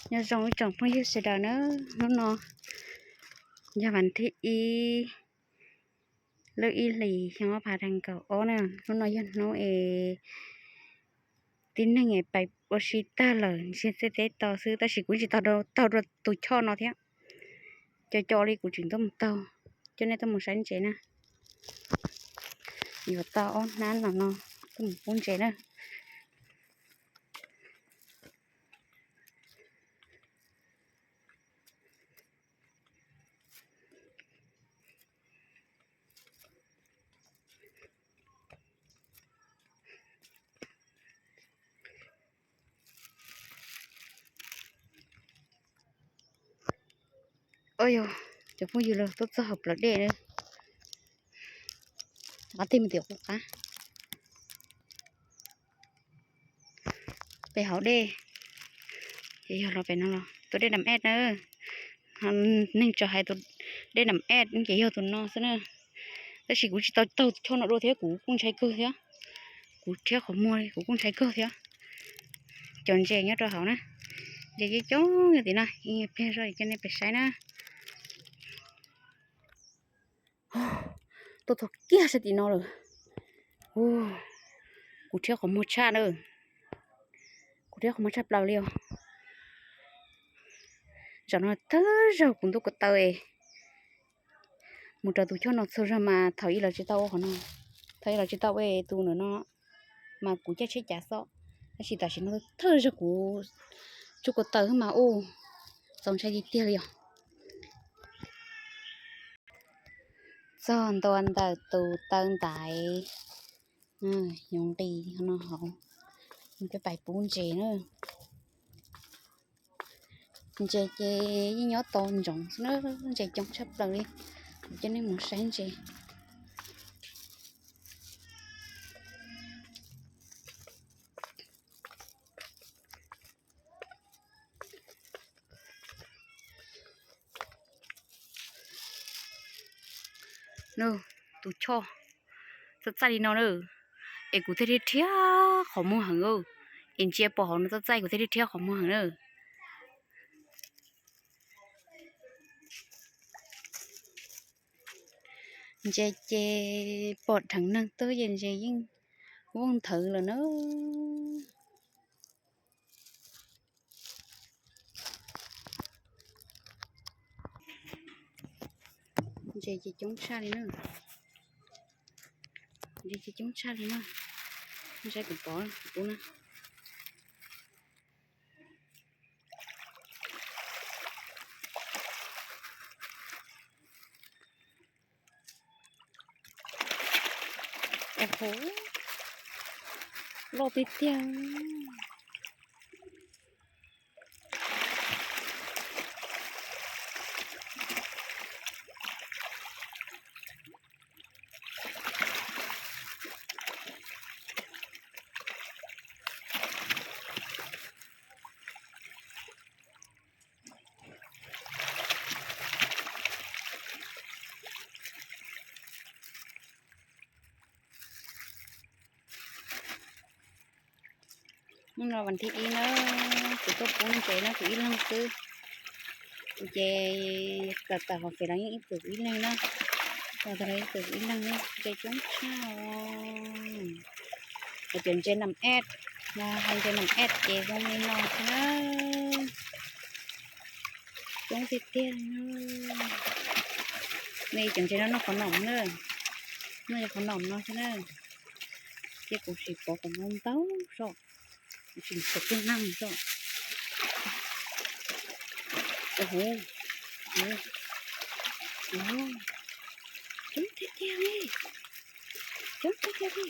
Nyob zoo ib tsoom phooj ywg sawv daws na, hnub no yog vas thib ib lub ib hlis xyoo ob phav nees nkaum ob na. Hnub no yog hnub es tib neeg es pais ua si tag lawm, ntsiag txij teb to xwb, tab sis kuv tsis tau taug dua tus choj no thiab. Co co li kuv tseem tuaj mus taug, coj nej tuaj mus saib ntses na. Yuav tau ob hnab no no tuaj mus pub ntses na. Ua yog cov phooj ywg los tuaj txog hauv plawv dej na, qab tij me tim qub qab pem hauv dej, ces yog los pem no los tus dej Nam Ej na. Neeg tso hais tus dej Nam Ej ces yog tus no xwb na. Tab sis kuv tsis tau taug choj no dua thiab, kuv kuj ntshai kawg thiab. Kuv rhiab qhov muag li kuv kuj ntshai kawg thiab. Cov ntses nyob rau hauv na, ntses coob coob nyob tim no, ib pliag zoj coj nej pais saib na. Tuaj txog kiag sab tim no lawm. Kuv rhiab qhov muag tshaj na, kuv rhiab qhov muag tshaj plaws li os. Zaum no thawj zaug kuv ntuj ko taw es mus raws tus choj no txhua zaug mas thaum ub los tsis tau ua qhov no, thaum ub los tsis tau ua tus ntawm no mas kuv caij tsheb cav xwb, tab sis tam sim no thawj zaug kuv tsuj ko taw mas ua txaus ntshai tiag tiag li os. Txog ntua ntawm tus taw ntaiv, yoov nqis no hauv, peb pais pub ntses na. Ntses ces yeej nyob tos ntsoov xwb na, ntses coob tshaj plaws li. Kuv coj nej mus saib ntses. Tus choj txaij txaij li no na, es kuv thiaj rhiab rhiab qhov muag heev. Es ntsia pom hauv no txaij txaij kuv thiaj rhiab rhiab qhov muag heev na. Ntses ces pom dheev neeg twg ces ntses yeej vooj nthawv lawm na. Ntses ces coob tshaj li na. Ntses ces coob tshaj li na. Ntshai kuv pov kuv na. Loj tiag tiag. Hnub no vas thib ib na, kuv tuaj pub ntses na, kuv ib leeg xwb. Kuv ces tawm tawm hauv kev los yeej ib tug ib leeg na, los tau ib tug ib leeg na, ntses coob tshaj. Hais tias ntses Nam Ej, hais ntses Nam Ej ces zoo li no xwb na. Coob tiag tiag. Nej cov ntses no noj qhov nom na, noj cov qhov nom no xwb na. Ces kuv sim pov kom ntau ntau zog, kuv sim pov tib neeg zog. Coob tiag tiag li, coob tiag tiag li.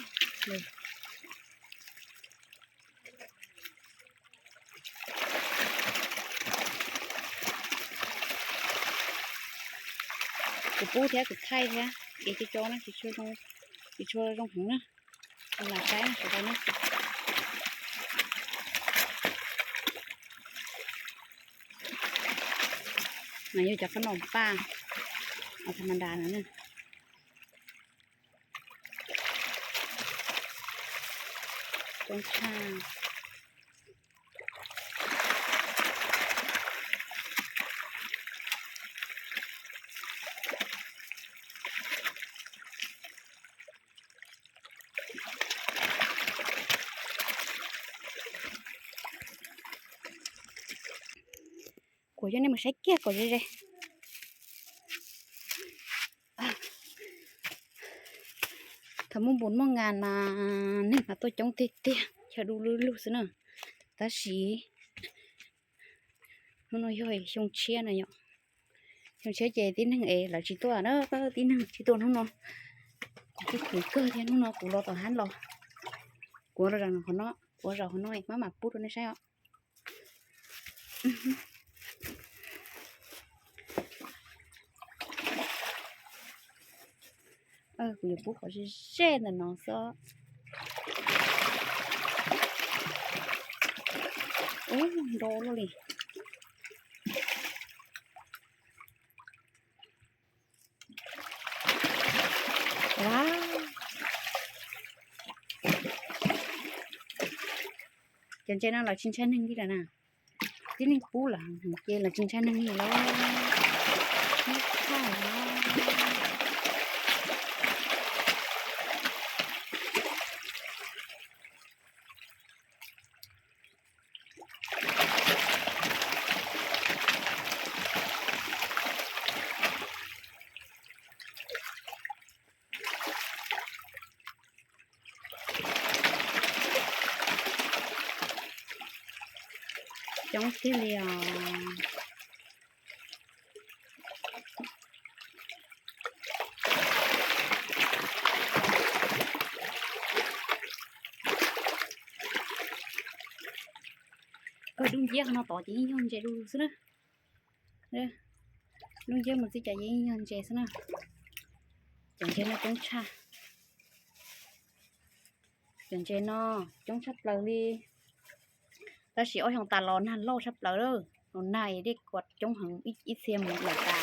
Kuv pub thiab kuv thaij thiab, ces cov cov no tsis tshua zoo heev na. Lam saib sawv daws na. Mas yog cov qhob noom paj, tha ma das no na. Coob tshaj. Kuv coj nej mus saib kiag kom ze ze. Thaum muaj npus muaj ngas mas neeg mas tuaj coob tiag tiag, chaw du lug lug xwb na. Tab sis hnub no yog xyoo tshiab na yom. Xyoo tshiab ces tib neeg es lawv tsis tuaj na, tib neeg tsis tuaj hnub no. Kuv twb khwv kawg thiab hnub no kuv los tom hab los. Kuv los zaum qhov no, kuv zaum qhov no maj mam pub rau nej saib os. Kuv yuav pub qhov ze ze ntawm no xwb. Ub, nro luaj li. Cov ntses no lawv tsis ntshai neeg li lawm na. Tib neeg pub lawm ces lawv tsis ntshai neeg li lawm. Coob tiag li os. Kawg dub nciab qhov no tod ces yeej yog ntses du lug xwb na. Dub nciab mus txij cas yeej yog ntses xwb na. Cov ntses no coob tshaj. Cov ntses no coob tshaj plaws li. Tab sis ob xyoo tas los nag loj tshaj plaws lawm, los nag es dej kuaj coob heev, ib txhia mus lawm tas.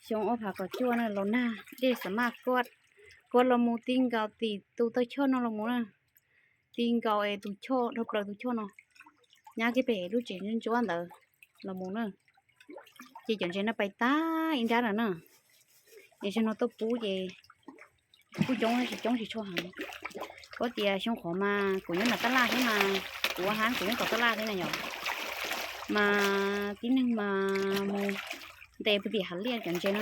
Xyoo ob phav kaum cuaj na los nag dej xam maj kuaj, kuaj los mus ti nkaus tim tus taw choj no los mus na. Ti nkaus es tus choj dhau plaws tus choj no, nyab kiag pem lub tsev ntsuab ntawd los mus na. Ces cov ntses no pais tag ib nrab lawm na. Es xyoo no tuaj pub ces kuj coob tab sis coob tsis tshua heev. Kuv tias xyoo qhov mas kuv nyob nram tab laj thiab mas, kuv ua hab kuv nyob tom tab laj thiab na yom. Mas tib neeg mas mus ntes puag tim hav liaj cov ntses no,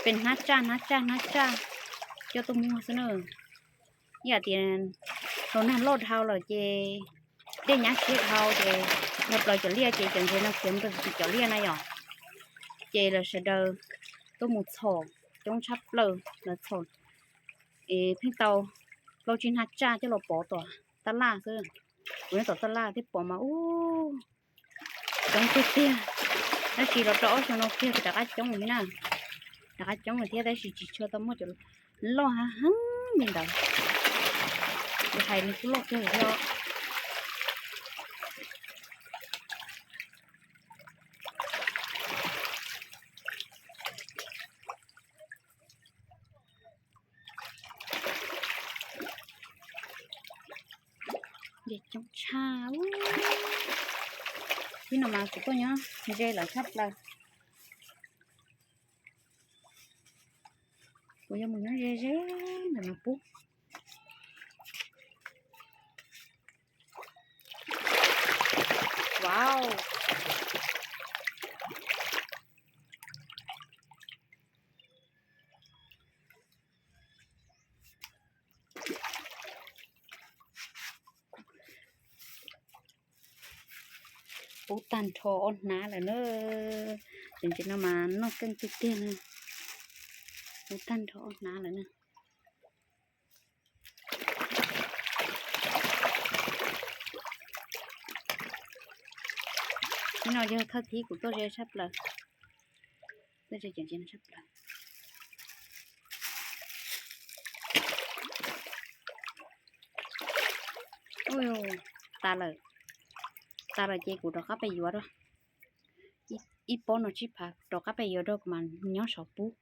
pem hnab tsaj hnab tsaj hnab tsaj coj tuaj muag xwb na. Ib yam tias los nag loj dhau lawm ces dej nyab siab dhau ces dhau plaws cov liaj ces cov ntses no khiav mus rau tim cov liaj na yom. Ces lawv sawv daws tuaj mus txhom coob tshaj plaws, lawv txhom es pheej tau plaub tsib hnab tsaj coj los pov tom tab laj xwb. Kuv nyob tom tab laj thiab pom mas ub, coob tiag tiag. Tab sis los rau ob xyoo no kiag rov qab coob li na, rov qab coob li thiab tab sis tsis tshua tau muaj cov loj heev li ntawd. Kuv hais li kuj loj kawg thiab. Ntses coob tshaj. Ib no mas kuv tuaj nyob ntse lawm tshaj plaws. Kuv yuav mus nyob ze ze ntawm no pub. Wow. Pub tag nrho ob hnab lawm na. Cov ntses no mas noj keej tiag tiag na. Pub tag nrho ob hnab lawm na. Hnub no yog thawj thib kuv tuaj ze tshaj plaws. Tuaj ze cov ntses no tshaj plaws. Ub, tas lawm. Tas lawm ces kuv rov qab pem yuav rau ib pob no tsib phav rov qab pem yuav rau kuv mam nyob saum pub.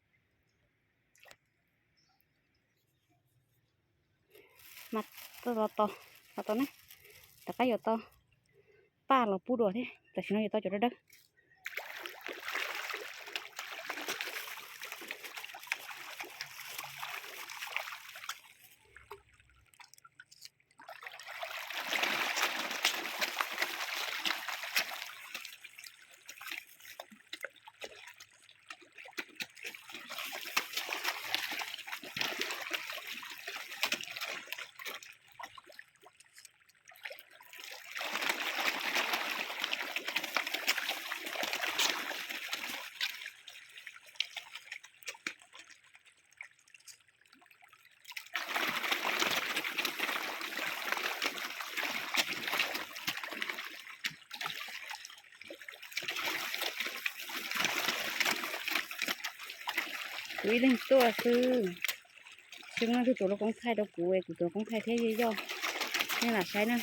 Mas to to to, to to ne, rov qab yuav tau paj los pub dua thiab, tam sim no yuav tau cov dawb dawb. Kuv ib leeg tuaj xwb. Tsis muaj leej twg tuav lub koob thaij rau kuv, kuv tuav koob thaij thiab yog yoj. Nej lam saib na.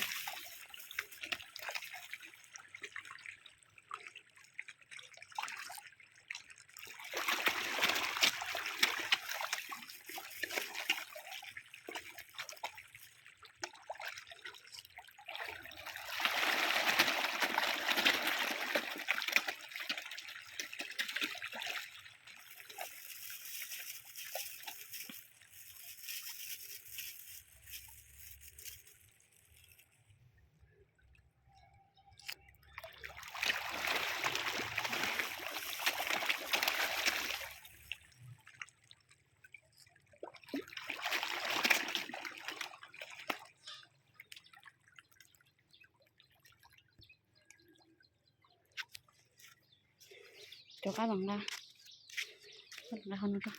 Rov qab los nqa, nqa hauv no rau.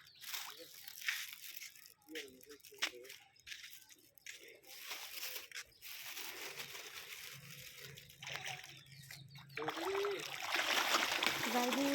Dai di.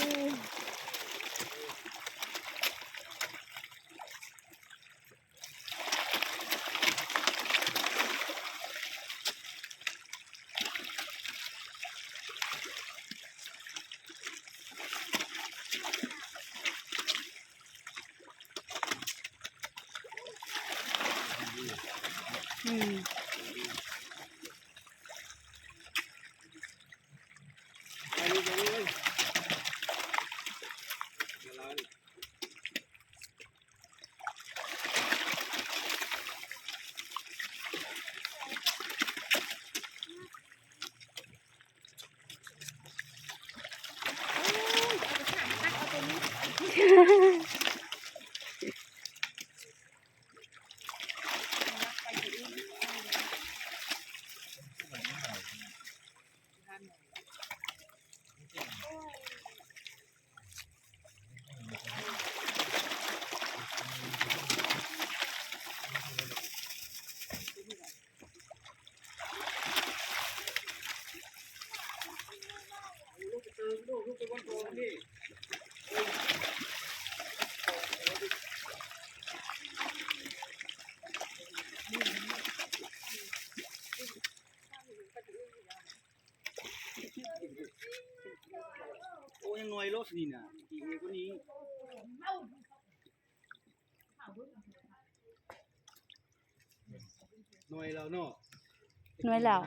Nuav lawm.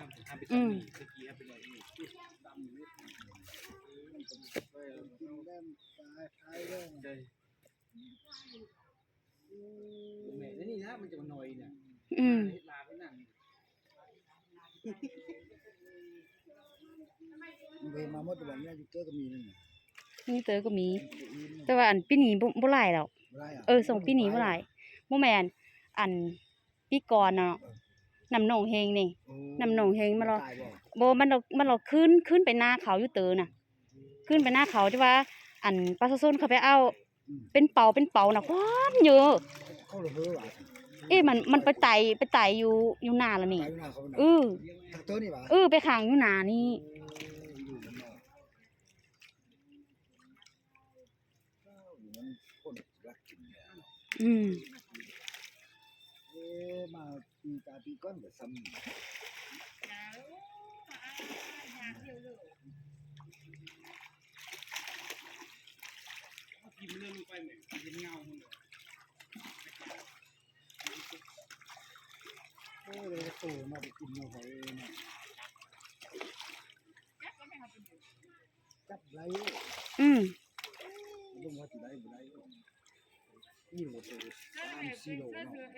Nws tawv koj miv, tab sis as pib nis npuab laim lawm. Xoom pib nis npuab laim. Muab mas as pib kos no, nam noom heev ne, nam noom heev mas los khwb khwb pem nab qhauv yub tawv na, khwb pem nab qhauv tab sis as pab xab xub qhov peb auj, peb pauv peb pauv na quab nyuj. Ib mas peb tais yus nas lawm ne. Wb peb khaam yus nas ne.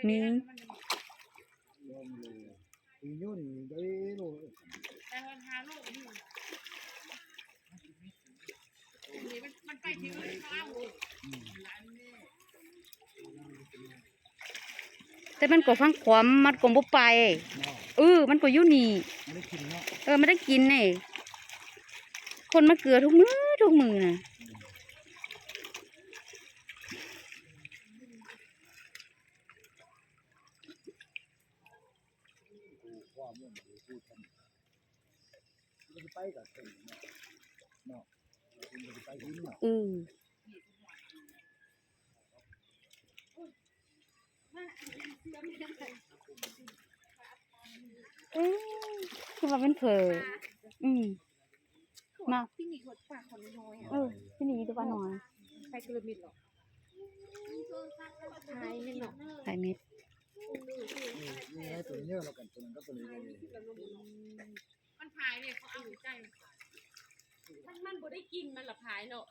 Miv. Tab sis mas kuas faab khuam mas kuas npuab pais. Wb mas kuas yub nim, mas dab kis ne. Khua mas kws thub mws thub mws na. Ê, cái vỏ bên phở. Ừ. Mà. Ừ, cái này tôi qua nói. Hai met. มันพายเนี่ยเขาเอาอยู่ใกล้มันพาย มัน มันบ่ได้กินมันละพายเนาะ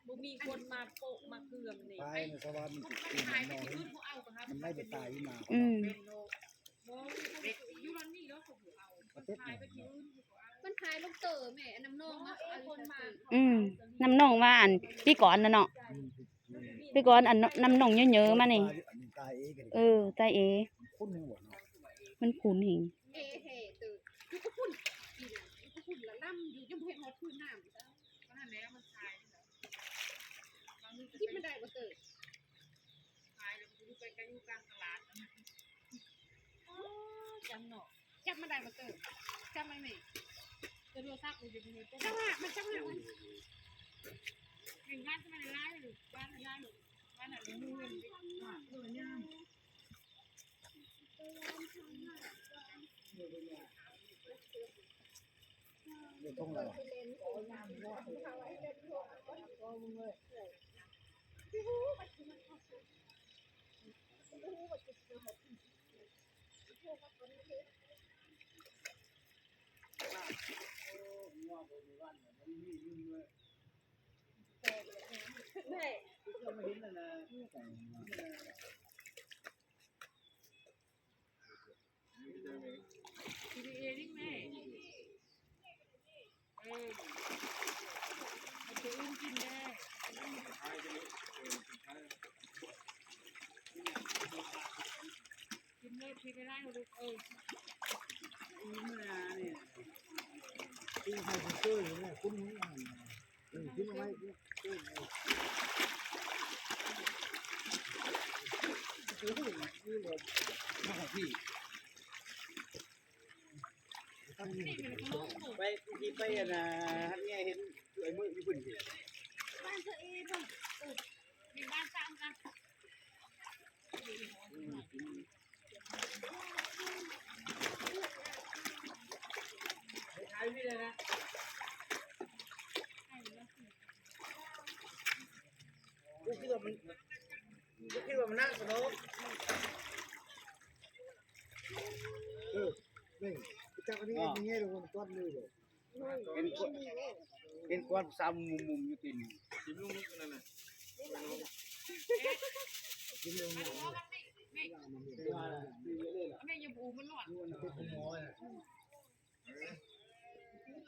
บ่มีคนมาโปะมาเกือมนี่ พายในสวรรค์มันกิน มันพายไปที่อื่นเขาเอากับครับ มันไม่ไปตายที่นา อืม บ่ อยู่ร้านนี้แล้วเขาบ่เอา มันพายไปที่อื่นเขาบ่เอา มันพายลงเต๋อแม่ น้ำนองนะ เอาคนมา อืม น้ำนองว่าอัน ปีก่อนนะเนาะ อืม ปีก่อนอันน้ำนองเยอะๆมานี่ ตายเอง เออ ตายเอง มันขุ่นเหง เอเฮเตอร์ อยู่ก็พุ่น อยู่ก็พุ่นละล่ำอยู่ยังบ่เห็นฮอดพื้นน้ำ ก็นั่นแหละมันพาย คิดมันได้บ่เตอร์ พายแล้วมันไปกันอยู่กลางตลาด อ๋อ จำเนาะ จำมันได้บ่เตอร์ จำมันไหม จะโทรศัพท์กูจะไปเห็น จังหวะมัน จังหวะมัน หนึ่งบ้านทำไมไล่หรือบ้านไล่หรือบ้านไหนมันมีเงินดิ ไปที่ไปอันน่ะฮันเนี่ยเห็นไอ้มืออยู่พุ่นสิบ้านเธอเองป่ะ เออ มีบ้านสร้างกัน กูคิดว่ามันกูคิดว่ามันน่าสนุก เออ นี่ จับอันนี้ อ๋อ อย่างเงี้ยเดี๋ยวมันก้อนเลยเดี๋ยว เป็นก้อน เป็นก้อนซ้ำมุมๆอยู่ตีน กินลูกนึงนั่นน่ะ กินลูกนึง แม่ยังปูมันหลอด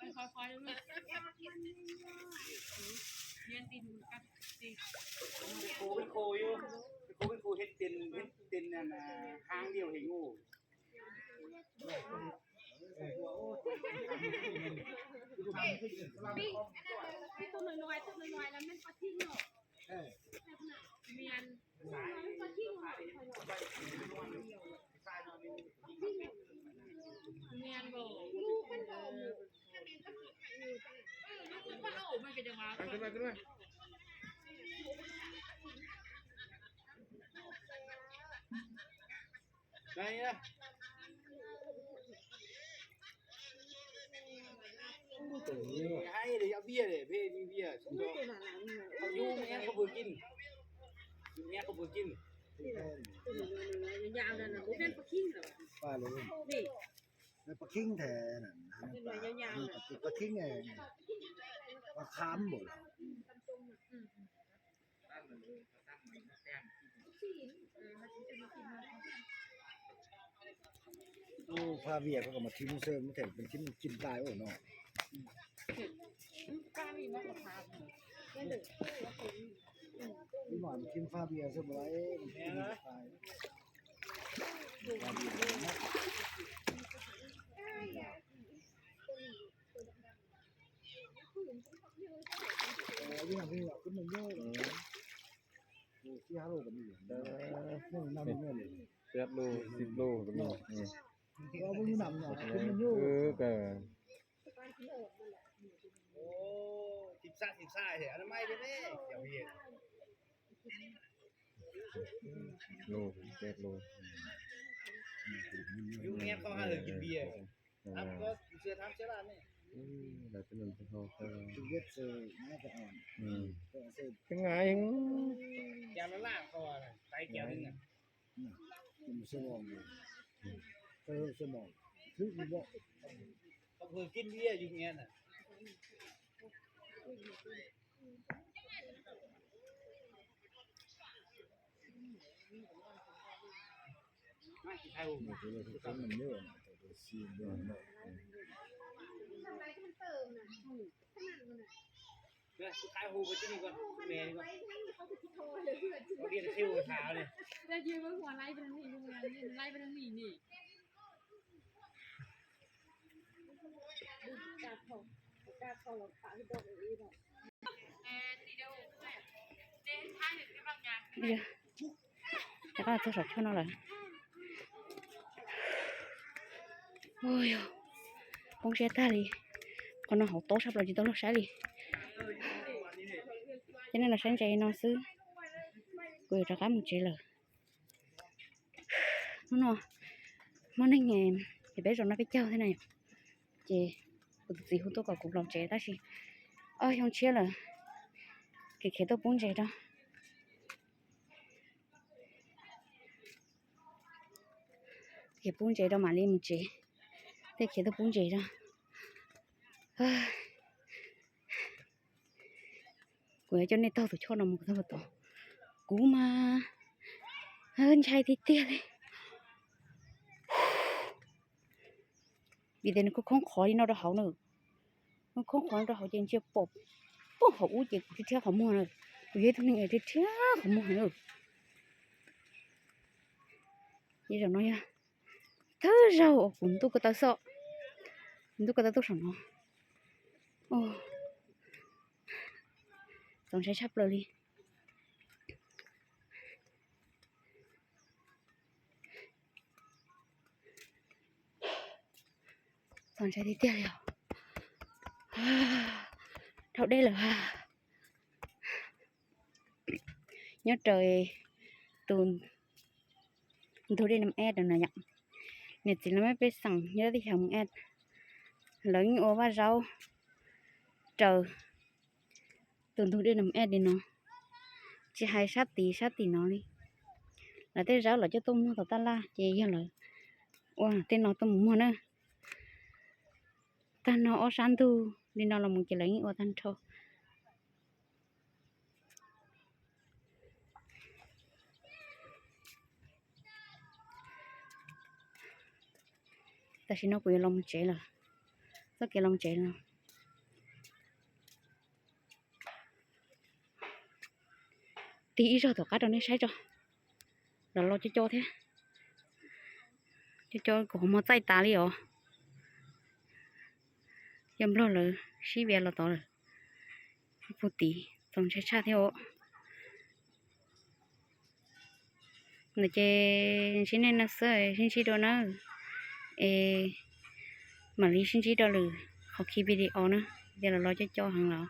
ค่อยๆ เรื่อยๆ เลี้ยงตีนมันกัดตีน เป็นครูเป็นครูอยู่ เป็นครูเป็นครูเฮ็ดเป็นเฮ็ดเป็นอันน่ะหางเดียวให้งู ปีกอันนั้นเลย ไอ้ตัวน้อยๆ ตัวน้อยๆ แล้วมันปลาทิ้งเนาะ เมียน เมียนบ่ ลูกมันบ่ เออ ลูกมันบ่เอา มันก็จะมา ขึ้นมา ขึ้นมา ได้นะ ให้เลยเอาเบียร์เลยเพ่มีเบียร์ เขาอยู่แม่เขาเปิดกิน อยู่แม่เขาเปิดกิน ยาวๆ นั่นน่ะ บ่แม่นปลาคิงเหรอ ว่าเลย นี่ แล้วปลาคิงแท้นั่นนะ ยาวๆ น่ะ ปลาคิงไง ปลาคามบ่ล่ะ โอ้ พาเวียเขาก็มาทิ้งเสื้อมันแถมเป็นทิ้งมันกินตายโอ้เนาะ นี่หน่อยมันทิ้งพาเวียเสื้อมาไว้มันกินตาย เออ ยี่ห้อนี้อ่ะ ขึ้นมันเยอะเลย อืม โอ้ สี่ห้าโลก็มีอยู่ เออ นี่นำเงินเลย แปดโล สิบโลก็มี อืม ว่าพวกนี้นำเนาะ ขึ้นมันเยอะ เออ ก็ โอ้ สิบซ่า สิบซ่าเถอะ อนามัยได้ไหม เดี๋ยวเห็น Yus nghe kho ha lwm tus bia. Thám có xưa thám xếp lạ này. Lawv twb lawv ho kho. Twb ngai. Kéo nó lạ kho, tay kéo lên nè. Không hề kinh bia yus nghe nè. Rov qab txog saum choj no lawm. Ua yog poob siab tag li. Qhov no hauv tob sab plaws tsis tau luag saib li. Ces nej los saib ntses no xwb, kuv yuav rov qab mus tsev lawm. Hnub no muaj neeg es peb zaum no peb caug thiab na, ces kuv tus txiv hu tuaj kom kuv los tsev tab sis ob xyoo tshiab lawm, khiav khiav tuaj pub ntses rau. Khiav pub ntses rau mam li mus tsev, tej khiav tuaj pub ntses rau. Kuv yuav coj nej taug tus choj no mus txog puag tod. Kuv mas ntshai tiag tiag li. Vim tias nws khoob khoob qhov li no rau hauv na. Nws khoob khoob rau hauv ces ntsia pom puag hauv ub ces kuv rhiab rhiab qhov muag na. Kuv yog ib tug neeg rhiab rhiab qhov muag na. Ces zaum no yog thawj zaug uas kuv ntuj ko taw xwb, ntuj ko taw tuaj saum no. Txaus ntshai tshaj plaws li. Txaus ntshai tiag tiag li os. Dhau dej lawm. Nyob raws tus ntug dej Nam Eb no yom, niam txiv lawv muab pej xeem nyob teb chaws Nam Eb, lawv yeej ua vaj zaub raws tus ntug dej Nam Eb li no, tsis hais sab tid sab tim no li. Lawv tej zaub lawv coj tuaj muag tom tab laj ces yog lawv ua tej no tuaj mus muag na. Tag no ob sab ntug li no los mus ces lawv yeej ua tag nrho. Tam sim no kuv yuav los mus tsev lawm, txoj kev los mus tsev no tig ib zaug tom qab rau nej saib tso. Los los co co thiab, co co kuv qhov muag txaij tas li os. Cov nplog lawv sib vias los tod lawm. Puag tid txaus ntshai tshaj thiab os. Ntawd ces ntsib nej no xwb, sib ntsib dua na. Es mam li sib ntsib rau lwm qhov khi video na, ces los los co co heev los.